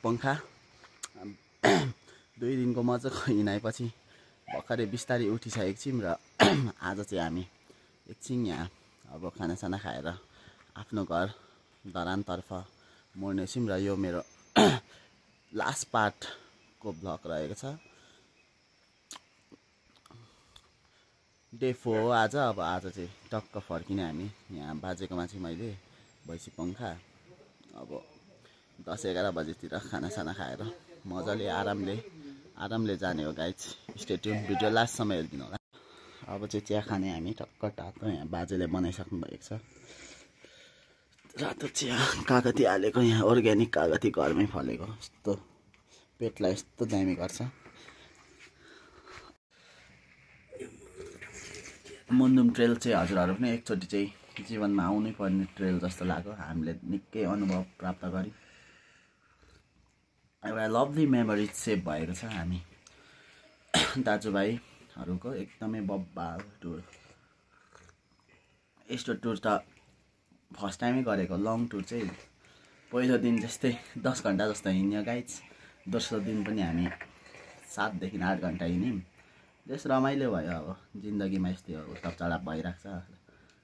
पंखा 2 दिनको मजाको हिँडाएपछि भर्खरै बिस्तारै उठिसकेको छौँ र आज चाहिँ हामी एकछिन यहाँ अब खानासाना खाएर आफ्नो घर धरानतर्फ मोड्नेछौँ र यो मेरो लास्ट पार्टको भ्लग रहेको छ। डे 4 हो आज। अब आज चाहिँ टक्क फर्किने हामी। यहाँ बाजेकोमा चाहिँ मैले भैँसी पङ्खा अब 10-11 बजेतिर खानासाना खाएर मजाले आरामले जाने हो गाइज। स्टे ट्युन, भिडियो लास्टसम्म हेरिदिनु होला। अब चाहिँ चिया खाने हामी टक्क टाक्क। यहाँ बाजेले बनाइसक्नु भएको छ रातो चिया, कागती हालेको, यहाँ अर्ग्यानिक कागती घरमै फलेको, यस्तो पेटलाई यस्तो दामी गर्छ। मुन्दुम ट्रेल चाहिँ हजुरहरू पनि एकचोटि चाहिँ जीवनमा आउनै पर्ने ट्रेल जस्तो लाग्यो। हामीले निकै अनुभव प्राप्त गऱ्यौँ। एउटा लभली मेमोरिज सेभ भएको छ हामी दाजुभाइहरूको। एकदमै बब्बाल टुर। यस्तो टुर त फर्स्ट टाइमै गरेको। लङ टुर चाहिँ पहिलो दिन जस्तै 10 घन्टा जस्तो हिँड्यो गाइज। दोस्रो दिन पनि हामी 7 देखि 8 घन्टा हिँड्यौँ। जस रमाइलो भयो। अब जिन्दगीमा यस्तै हो, उतार चढाव भइरहेको छ।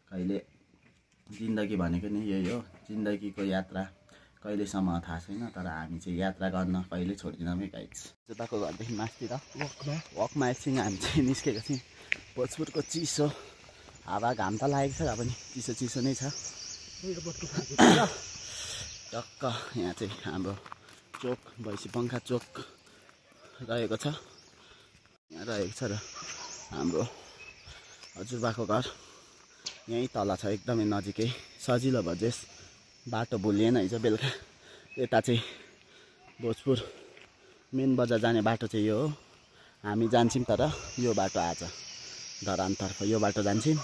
कहिले जिन्दगी भनेको नि यही हो। जिन्दगीको यात्रा कहिलेसम्म थाहा छैन, तर हामी चाहिँ यात्रा गर्न कहिले छोड्दिनौँ है गाइज। जुत्ताको घरदेखि मास्तिर वकमा एकछिन हामी चाहिँ निस्केको थियौँ। भोजपुरको चिसो हावा, घाम त लागेको छ, पनि चिसो नै छ। टक्क यहाँ चाहिँ हाम्रो चोक, भैँसी पङ्खा चोक रहेको छ। यहाँ रहेको छ र हाम्रो हजुरबाको घर यहीँ तल छ, एकदमै नजिकै। सजिलो भयो, जेस बाटो भुलिएन। हिजो बेलुका यता चाहिँ भोजपुर मेन बजार जाने बाटो चाहिँ यो हो। हामी जान्छौँ तर यो बाटो आज धरानतर्फ यो बाटो जान्छौँ।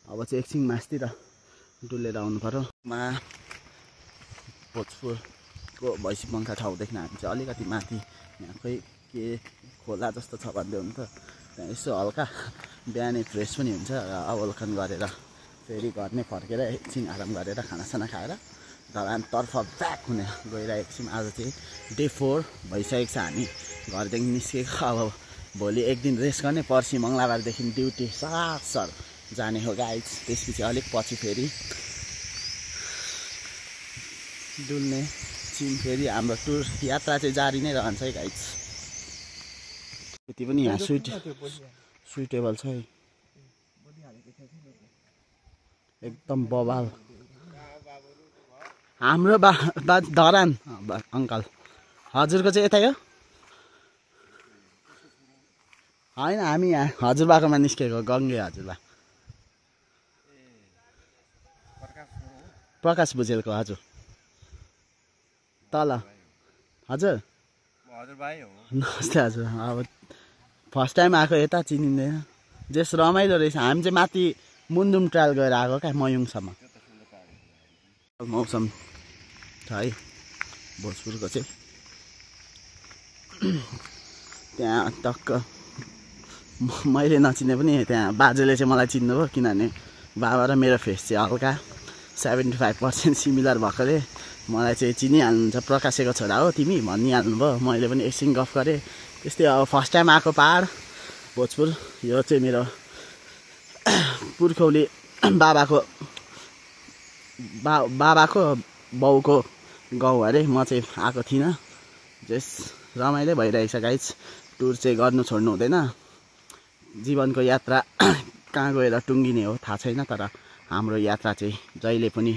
अब चाहिँ एकछिन मास्तिर डुलेर आउनु पर्यो। भोजपुरको भैँसी पङ्खा ठाउँदेखि हामी चाहिँ अलिकति माथि, यहाँ खोइ के खोला जस्तो छ भन्दै हुनु त। त्यहाँ यसो हल्का बिहानै फ्रेस पनि हुन्छ र अवलोकन गरेर फेरि घर नै फर्केर एकछिन आराम गरेर खानासाना खाएर धरानतर्फ ब्याक हुने गइरहेको छौँ। आज चाहिँ डे 4 भइसकेको छ। हामी घरदेखि निस्केको। अब भोलि एक दिन रेस्ट गर्ने, पर्सि मङ्गलबारदेखि ड्युटी सर जाने हो गाइज। त्यसपछि अलिक पछि फेरि डुल्ने छिन्। फेरि हाम्रो टुर यात्रा चाहिँ जारी नै रहन्छ है गाइज। यति पनि यहाँ सुइटेबल छ है, एकदम बबाल। हाम्रो बा धरान अङ्कल हजुरको चाहिँ यतै हो होइन? हामी यहाँ हजुरबाकोमा निस्केको, गङ्गे हजुरबा प्रकाश भुजेलको। हजुर तल हजुर नमस्ते हजुर। अब फर्स्ट टाइम आएको, यता चिनिँदैन। जेस रमाइलो रहेछ। हामी चाहिँ माथि मुन्दुम ट्रायल गएर आएको क्या, मयुङसम्म। मौसम छ है भोजपुरको चाहिँ। त्यहाँ टक्क मैले नचिने पनि त्यहाँ बाजेले चाहिँ मलाई चिन्नुभयो, किनभने बाबा र मेरो फेस चाहिँ हल्का 75% सिमिलर भएकोले मलाई चाहिँ चिनिहाल्नुहुन्छ। प्रकाशको छोरा हो तिमी भनिहाल्नुभयो। मैले पनि एकछिन गफ गरेँ। त्यस्तै अब फर्स्ट टाइम आएको पहाड भोजपुर। यो चाहिँ मेरो पुर्खौली बाबाको बाउको गाउँ अरे। म चाहिँ आएको थिइनँ। जस रमाइलो भइरहेछ गाइज। टुर चाहिँ गर्नु छोड्नु हुँदैन। जीवनको यात्रा कहाँ गएर टुङ्गिने हो थाहा छैन, तर हाम्रो यात्रा चाहिँ जहिले पनि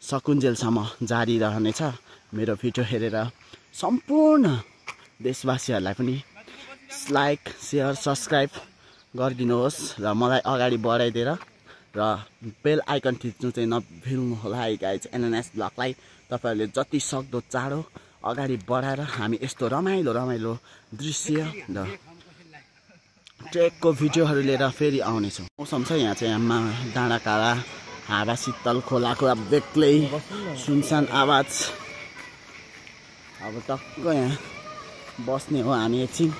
सकुन्जेलसम्म जारी रहनेछ। मेरो भिडियो हेरेर सम्पूर्ण देशवासीहरूलाई पनि लाइक सेयर सब्सक्राइब गरिदिनुहोस् र मलाई अगाडि बढाइदिएर र बेल आइकन थिच्नु चाहिँ नभुल्नु होला है गाइज। एनएनएस ब्लगलाई तपाईहरुले जति सक्दो चाँडो अगाडि बढाएर हामी यस्तो रमाइलो दृश्य र ट्रेकको भिडियोहरू लिएर फेरि आउनेछौँ। मौसम छ यहाँ चाहिँ डाँडाकाँडा हावा शीतल खोलाको अब बेग्लै सुनसान आवाज। अब टक्क यहाँ बस्ने हो हामी एकछिन।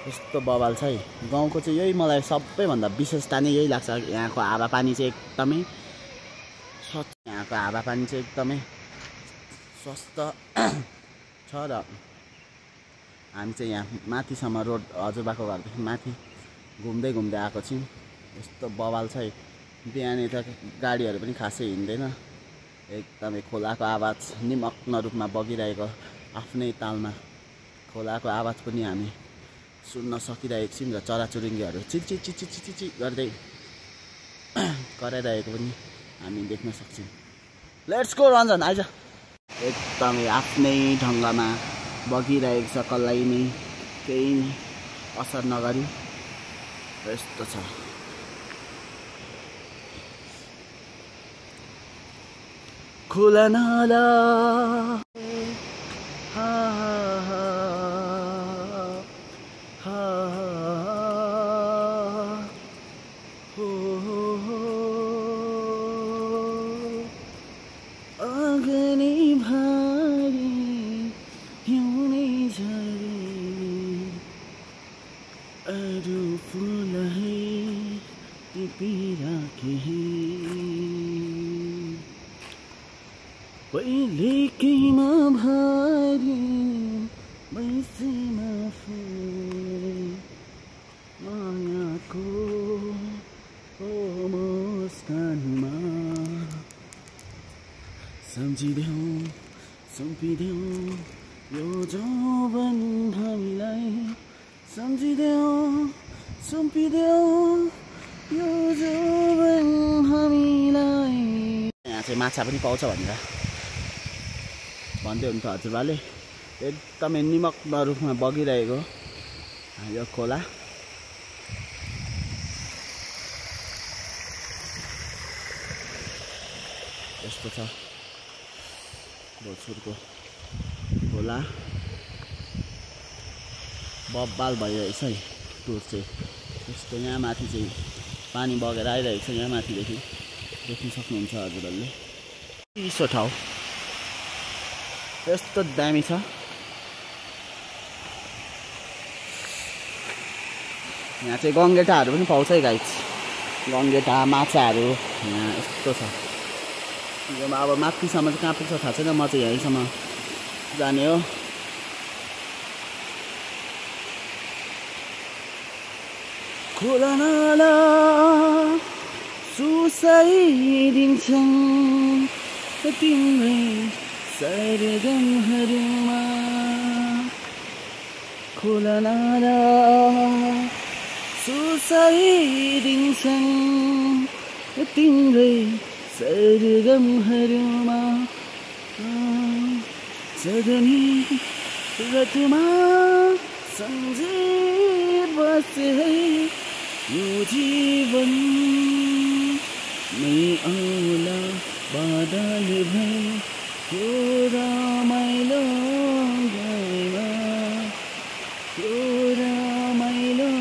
यस्तो बवाल छ है गाउँको चाहिँ यही मलाई सबैभन्दा विशेषता नै यही लाग्छ। यहाँको हावापानी चाहिँ एकदमै स्वच्छ, यहाँको हावापानी चाहिँ एकदमै स्वस्थ छ र हामी चाहिँ यहाँ माथिसम्म रोड हजुरबाको घरदेखि माथि घुम्दै आएको छौँ। यस्तो बवाल छ है बिहानै त गाडीहरू पनि खासै हिँड्दैन। एकदमै खोलाको आवाज निमग्न रूपमा बगिरहेको आफ्नै तालमा खोलाको आवाज पनि हामी सुन्न सकिरहेको छौँ र चराचुरुङ्गीहरू चिची गर्दै कराइरहेको पनि हामी देख्न सक्छौँ। लेट्स गो रञ्जन आइज। एकदमै आफ्नै ढङ्गमा बगिरहेको छ, कसलाई नै केही असर नगरी यस्तो छ। खुला नाला अग्नि भारी हिउँनै झरी अरू फुलै टिपिराखे पहिले केमा भारी बैसेमा फुल मायाको मुस्कानमा सम्झिदेऊ सुम्पिदेऊ यो जौवन हामीलाई। सम्झिदेऊ सुम्पिदेऊ यो जौवन हामीलाई। यहाँ चाहिँ माछा पनि पाउँछ भनेर भन्दै हुन्थ्यो हजुरबाले। एकदमै निमग्न रूपमा बगिरहेको यो खोला। यस्तो छ भोजपुरको खोला। बब्बाल भइरहेछ है टुर चाहिँ। यस्तो यहाँ माथि चाहिँ पानी बगेर आइरहेको छ। यहाँ माथिदेखि देख्न सक्नुहुन्छ हजुरहरूले। चिसो ठाउँ यस्तो दामी छ। यहाँ चाहिँ गङ्गेटाहरू पनि पाउँछ है गाइस। गङ्गेटा माछाहरू यहाँ यस्तो छ। अब माथिसम्म चाहिँ कहाँ पुग्छ थाहा छैन। म चाहिँ यहीँसम्म जाने हो। खोला नाला सुसाइदिन्छन् तिम्रै सरगमहरूमा। खोला नाला सुसाइदिन्छन् तिम्रै सरगमहरूमा। सदनी रतमा सम्झे बसे यो जीवन मै औला बादल भई यो रमाइलो गाईमा। यो रमाइलो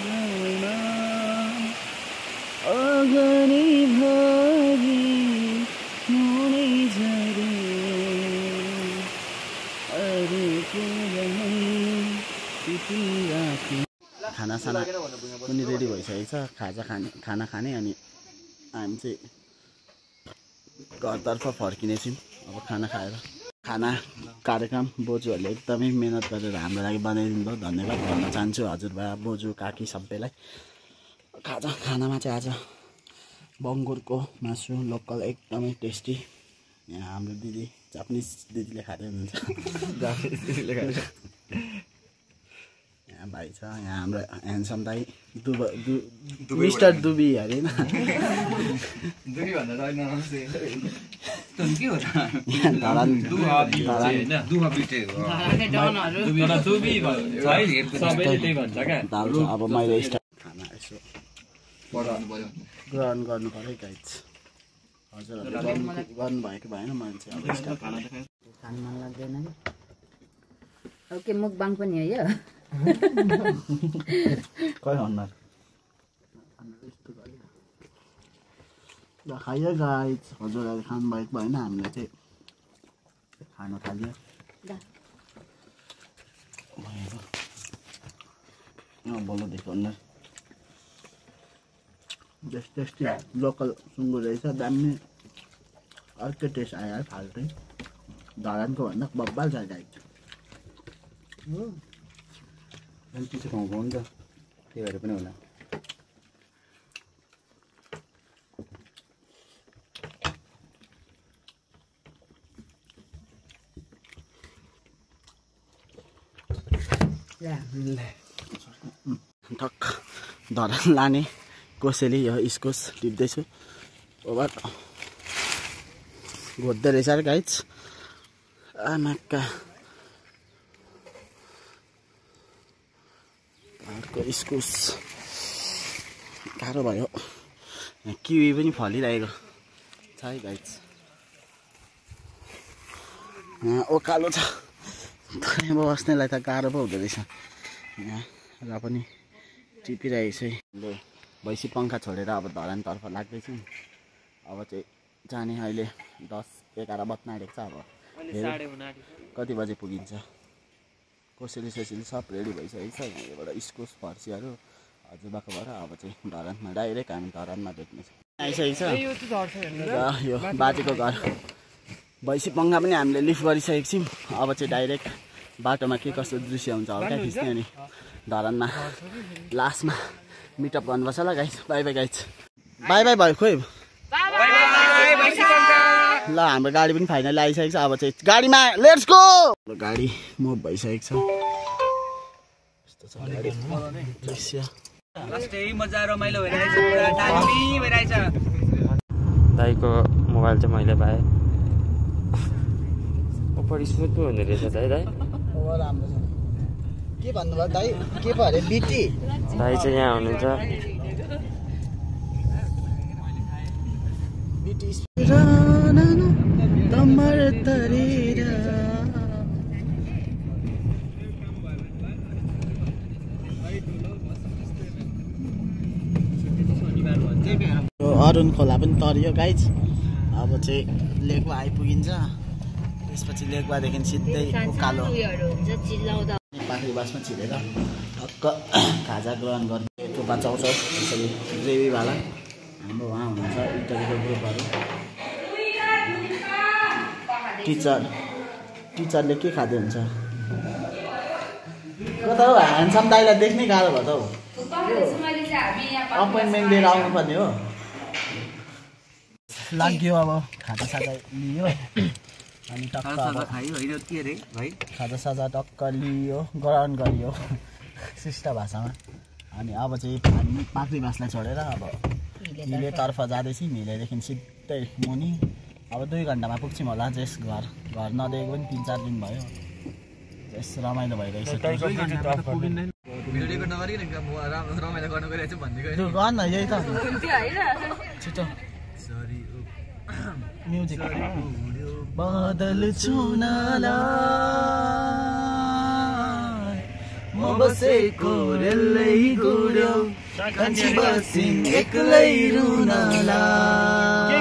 गाईमा अगनी भरी हुनै झरे अरू खानासाना पनि रेडी भइसकेको छ। खाना खाने अनि हामी चाहिँ घरतर्फ फर्किनेछौँ। अब खाना खाएर खाना कार्यक्रम बोजूहरूले एकदमै मेहनत गरेर हाम्रो लागि बनाइदिनु भयो। धन्यवाद भन्न चाहन्छु हजुरबा बोजू काकी सबैलाई। खानामा चाहिँ आज बङ्गुरको मासु लोकल एकदमै टेस्टी। यहाँ हाम्रो दिदी जापानिज दिदीले खाँदै हुनुहुन्छ। यहाँ भाइ छ। यहाँ हाम्रो ह्यान्डसम दाइ मिस्टर दुबी अरे होइन। के हो धरान दुःख बितेको अब मैले खाना यसो ग्रहण गर्नु पऱ्यो गाइज हजुरहरूले गर्नुभएको भएन मान्छे अब खाना खानु मन लाग्दैन अब के मुकबाङ पनि हो यो खै अनुहार खाइयो गाइज हजुरहरूले खानुभएको भएन हामीले चाहिँ खानु थाल्यो बोल्नुदेखि अनुहार टेस्टी लोकल सुँगुर रहेछ दामी अर्कै टेस्ट आयो फाल्टै धरानको भन्दा बब्बाल छ गाइज चिसो खुवाउँको हो नि त त्यही भएर पनि होला ठक्क धरान लाने कोसेली यो इस्कुस टिप्दैछु ओभर घोद्दो रहेछ अरे गाइज आमाका घरको इस्कुस गाह्रो भयो किवी पनि फलिरहेको छ है गाइज यहाँ ओकालो छ बस्नेलाई त गाह्रो पो हुँदो रहेछ यहाँ र पनि टिपिरहेको छु है भैँसी पङ्खा छोडेर अब धरानतर्फ लाग्दैछु अब चाहिँ जाने अहिले 10-11 बज्न आँटेको छ अब कति बजे पुगिन्छ कोसेली सोसेली सब रेडी भइसकेको छ यहाँबाट इस्कुस फर्सीहरू हजुरबाकोबाट अब चाहिँ धरानमा डाइरेक्ट हामी धरानमा भेट्नेछ आइसकेको छ र यो बाजेको घर भैँसी पङ्खा पनि हामीले लिफ्ट गरिसकेको छौँ अब चाहिँ डाइरेक्ट बाटोमा के कस्तो दृश्य हुन्छ हल्का खिच्ने अनि धरानमा लास्टमा मिटअप गर्नुपर्छ ल guys by by guys by by भयो खोइ ल हाम्रो गाडी पनि फाइनली आइसकेको छ अब चाहिँ गाडीमा लेट्स गो गाडी मुभ भइसकेको छ यस्तो छ गाडी दृश्य मजा रमाइलो भइरहेछ दाइको मोबाइल चाहिँ मैले पाएँ ओपरी स्मुथ पो हुँदो रहेछ दाइ दाइ राम्रो छ के भन्नुभयो दाइ के पो अरे बिटी दाइ चाहिँ यहाँ हुनुहुन्छ बिटी अरुण खोला पनि तरियो गाइज अब चाहिँ लेकवा आइपुगिन्छ त्यसपछि लेकवादेखि सिधै उकालो पाखरी बासमा छिरेर ठक्क खाजा ग्रहण गर्ने थुक्पा चाउचाउ त्यसरी ग्रेभीवाला हाम्रो उहाँ हुनुहुन्छ इन्टरभ्यूको ग्रुपहरू टिचरले के खाँदै हुन्छ कता हो ह्यान्डसम दाइलाई देख्नै गाह्रो भयो त हौ अपोइन्टमेन्ट लिएर आउनुपर्ने हो लाग्यो अब खाजा साजा लियो अनि टक्क खाजा साजा टक्क लियो ग्रहण गरियो शिष्ट भाषामा अनि अब चाहिँ हामी पाखरी बासलाई छोडेर अब हिलेतर्फ जाँदैछौँ हिलेदेखि सिधै मुनि अब 2 घन्टामा पुग्छौँ होला जस घर नदेखेको पनि 3-4 दिन भयो जस रमाइलो भइरहेछ गर्न यही त छिटो म्युजिक बादल छुनालाई म बसेको रेलै गुड्यो कान्छी बसिङ एक्लै रुनालाई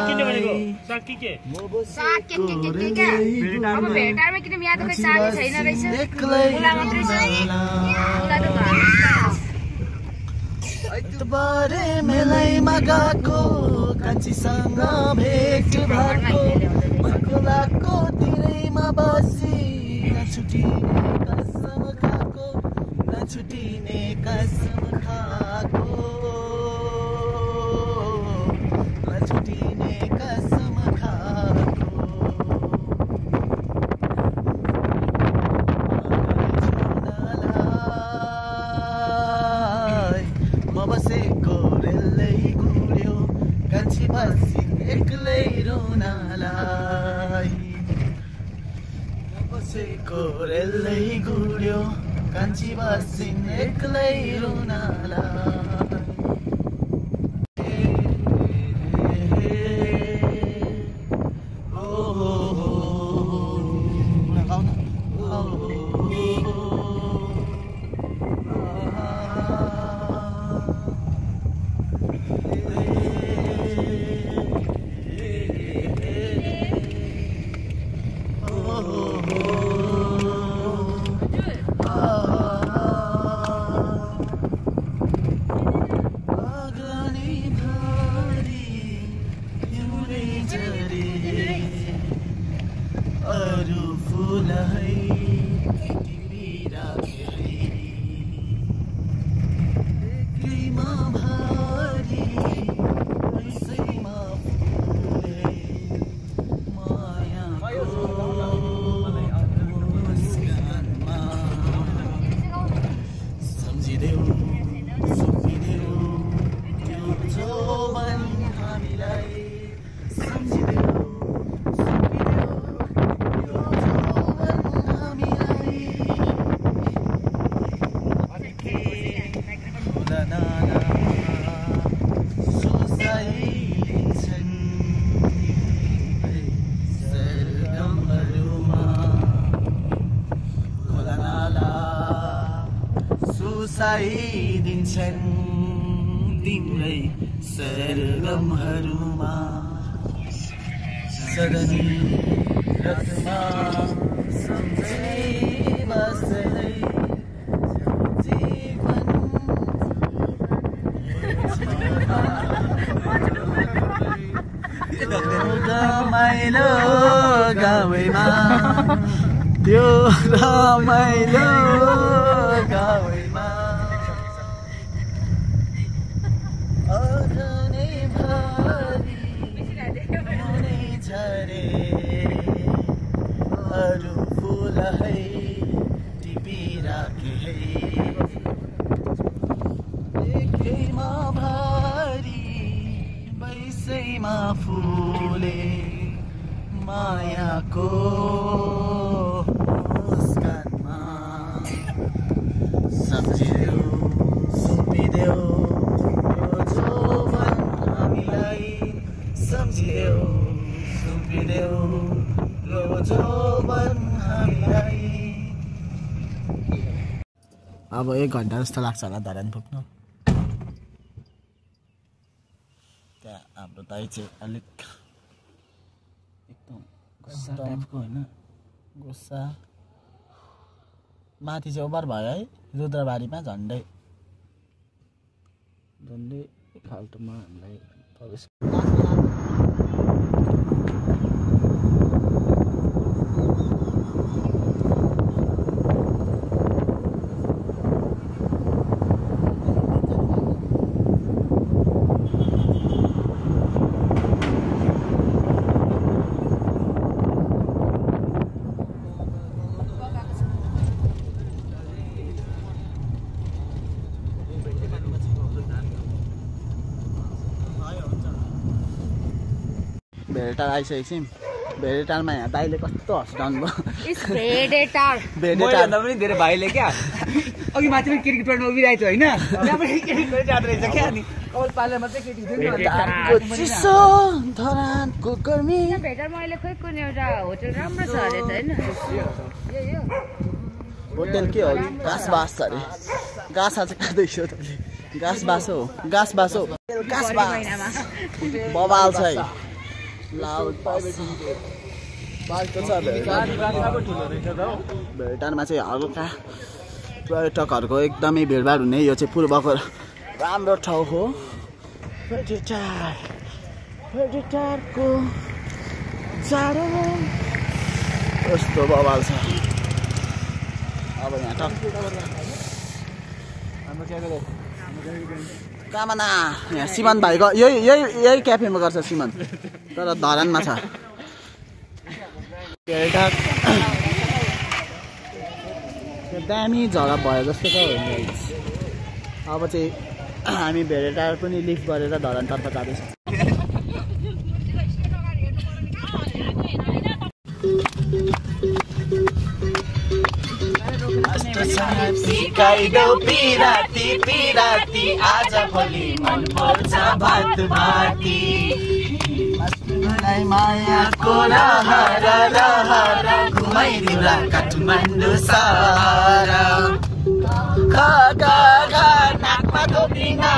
बारे मेलैमा गएको कान्छीसँग भेट भएको खोलाको तिरैमा बसी नछुटिने कसम खाएको नछुटिने कसम खाएको नछुटिने कसम खाएको म बसेको रेलै गुड्यो कान्छी बसी एक्लै रुनालाई एक्लै गुड्यो कान्छी बसिन् एक्लै रुनाला दिन्छन् तिम्रै सरगमहरूमा सदनी रथमा सम्झै बस्दै जीवन रमाइलो गाउँमा त्यो रमाइलो गाउँमा अरू फुल है टिपिराखे है एकैमा भारी बैसैमा फुले मायाको मुस्कानमा सम्झिदेऊ सुम्पिदेऊ यो जोवन हामीलाई सम्झिदेऊ सुम्पिदेऊ अब 1 घन्टा जस्तो लाग्छ होला धरान पुग्नु त्यहाँ हाम्रो दाइ चाहिँ अलिक एकदम गुस्सा टाइपको होइन गुस्सा माथि चाहिँ ओभर भयो है रुद्रबारीमा झन्डै फाल्टुमा हामीलाई प्रवेश भेडेटार आइसकेको छौँ भेडेटारमा यहाँ दाइले कस्तो हस्टाउनु भयो भेडेटारमा पनि धेरै भाइले क्या अघि माथि पनि क्रिकेट प्लेयरमा उभिरहेको होइन त्यहाँ पनि क्रिकेट प्लेयर जाँदो रहेछ क्या अनि कपाल पालेर मात्रै केटी चिसो धरानको गर्मी भेटारमा अहिले खोइ कुन एउटा होटल राम्रो छ अरे त होइन होटल के हो घाँस बास छ अरे घाँस चाहिँ खाँदैछु तपाईँले घाँस बास हो घाँस बास हो घाँस बास बबाल छ है भेटारमा चाहिँ हल्का पर्यटकहरूको एकदमै भिडभाड हुने यो चाहिँ पूर्वको राम्रो ठाउँ हो भेडेटारको जाडो कस्तो बवाल छ अब यहाँ कामना यहाँ सिमन भाइको यही क्याफेमा गर्छ सिमन तर धरानमा छ भेडेटार दामी जग्गा भयो जस्तो त अब चाहिँ हामी भेडेटार पनि लिफ्ट गरेर धरानतर्फ जाँदैछौँ सिकाइदेऊ पिराती पिराती आज भोलि मन पर्छ भात भाती मायाको रहर रहर घुमाइदिउला काठमाडौँ सहर खा नाकमा थोपिना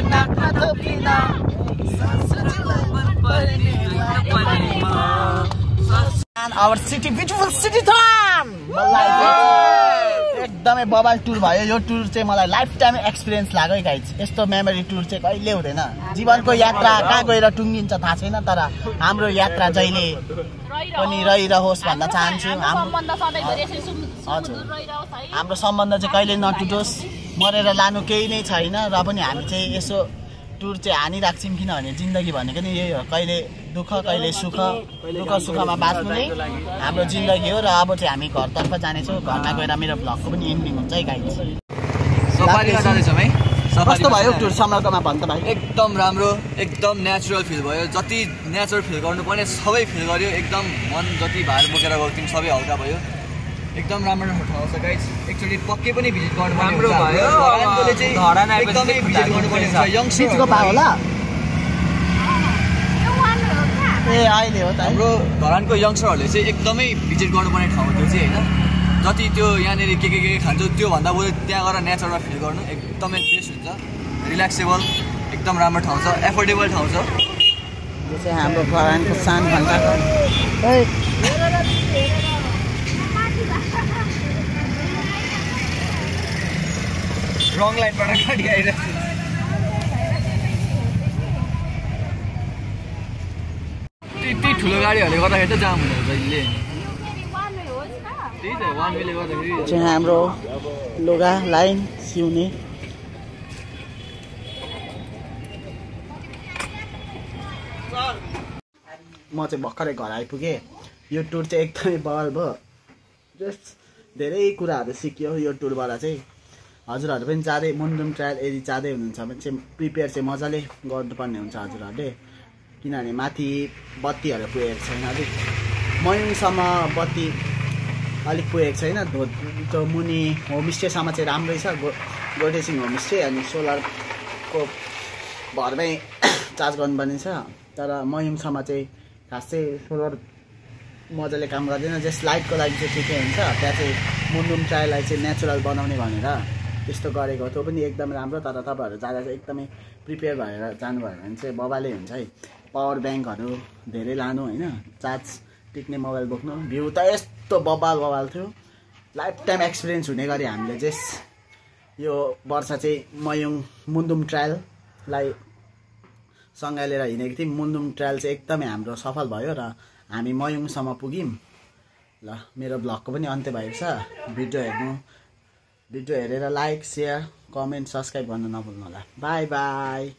नाकमा थोपिना our city beautiful city town एकदमै बबाल टुर भयो यो टुर चाहिँ मलाई लाइफ टाइम एक्सपिरियन्स लाग्यो है गाइज यस्तो मेमोरी टुर चाहिँ कहिले हुँदैन जीवनको यात्रा कहाँ गएर टुङ्गिन्छ थाहा छैन तर हाम्रो यात्रा जहिले पनि रहिरहोस् भन्न चाहन्छु हजुर हाम्रो सम्बन्ध चाहिँ कहिले नटुटोस् मरेर लानु केही नै छैन र पनि हामी चाहिँ यसो टुर चाहिँ हानिराख्छौँ किनभने जिन्दगी भनेको नि यही हो कहिले दुःख कहिले सुख दुःख सुखमा बाँच्नु नै हाम्रो जिन्दगी हो र अब चाहिँ हामी घरतर्फ जानेछौँ घरमा गएर मेरो भ्लगको पनि एन्डिङ हुन्छ है गाइज सफारीमा जाँदैछौँ है कस्तो भयो टुर समग्रमा भन् त भाइ एकदम राम्रो एकदम नेचुरल फिल भयो जति नेचुरल फिल गर्नुपर्ने सबै फिल गर्यो एकदम मन जति भार बोकेर गएको थियौँ सबै हल्का भयो एकदम राम्रो ठाउँ छ गाइज एकचोटि पक्कै पनि भिजिट गर्नुपर्ने हुन्छ धरानकोले चाहिँ एकदमै भिजिट गर्नुपर्ने हुन्छ यङ्स्टरको पा होला ए अहिले हो त हाम्रो धरानको यङ्स्टरहरूले चाहिँ एकदमै भिजिट गर्नुपर्ने ठाउँ त्यो चाहिँ होइन जति त्यो यहाँनिर के खान्छ त्योभन्दा बरु त्यहाँ गएर नेचरमा फिल गर्नु एकदमै बेस्ट हुन्छ रिल्याक्सेबल एकदम राम्रो ठाउँ छ एफोर्डेबल ठाउँ छ यो चाहिँ हाम्रो धरानको सान भन्दा रङ लाइनबाट गाडी आइरहेको त्यति ठुलो गाडीहरूले गर्दाखेरि त जाम हुने जहिले त्यही त वान वेले गर्दाखेरि चाहिँ हाम्रो लुगा लाइन सिउने म चाहिँ भर्खरै घर आइपुगेँ यो टुर चाहिँ एकदमै बवाल भयो जस्ट धेरै कुराहरू सिक्यो यो टुरबाट चाहिँ हजुरहरू पनि जाँदै मुन्डुम ट्रायल यदि जाँदै हुनुहुन्छ भने चाहिँ प्रिपेयर चाहिँ मजाले गर्नुपर्ने हुन्छ हजुरहरूले किनभने माथि बत्तीहरू पुगेको छैन अलिक मयुङसम्म बत्ती अलिक पुगेको छैन त्यो मुनि होमस्टेसम्म चाहिँ राम्रै छ गोटेसिङ होमस्टे अनि सोलरको भरमै चार्ज गर्नुपर्ने छ तर मयुङसम्म चाहिँ खास चाहिँ सोलर मजाले काम गर्दैन जस्ट लाइटको लागि चाहिँ ठिकै हुन्छ त्यहाँ चाहिँ मुन्डुम ट्रायललाई चाहिँ नेचुरल बनाउने भनेर त्यस्तो गरेको त्यो पनि एकदम राम्रो तर तपाईँहरू जाँदा चाहिँ एकदमै प्रिपेयर भएर जानुभयो भने चाहिँ बबालै हुन्छ है पावर ब्याङ्कहरू धेरै लानु होइन चार्ज टिक्ने मोबाइल बोक्नु भ्यू त यस्तो बबाल थियो लाइफ टाइम एक्सपिरियन्स हुने गरी हामीले जस्ट यो वर्ष चाहिँ मयुङ मुन्डुम ट्रायललाई सँगै लिएर हिँडेको थियौँ मुन्डुम ट्रायल चाहिँ एकदमै हाम्रो सफल भयो र हामी मयुङसम्म पुग्यौँ ल मेरो भ्लगको पनि अन्त्य भएको छ भिडियो हेरेर लाइक सेयर कमेन्ट सब्सक्राइब गर्न नभुल्नु होला बाई बाई।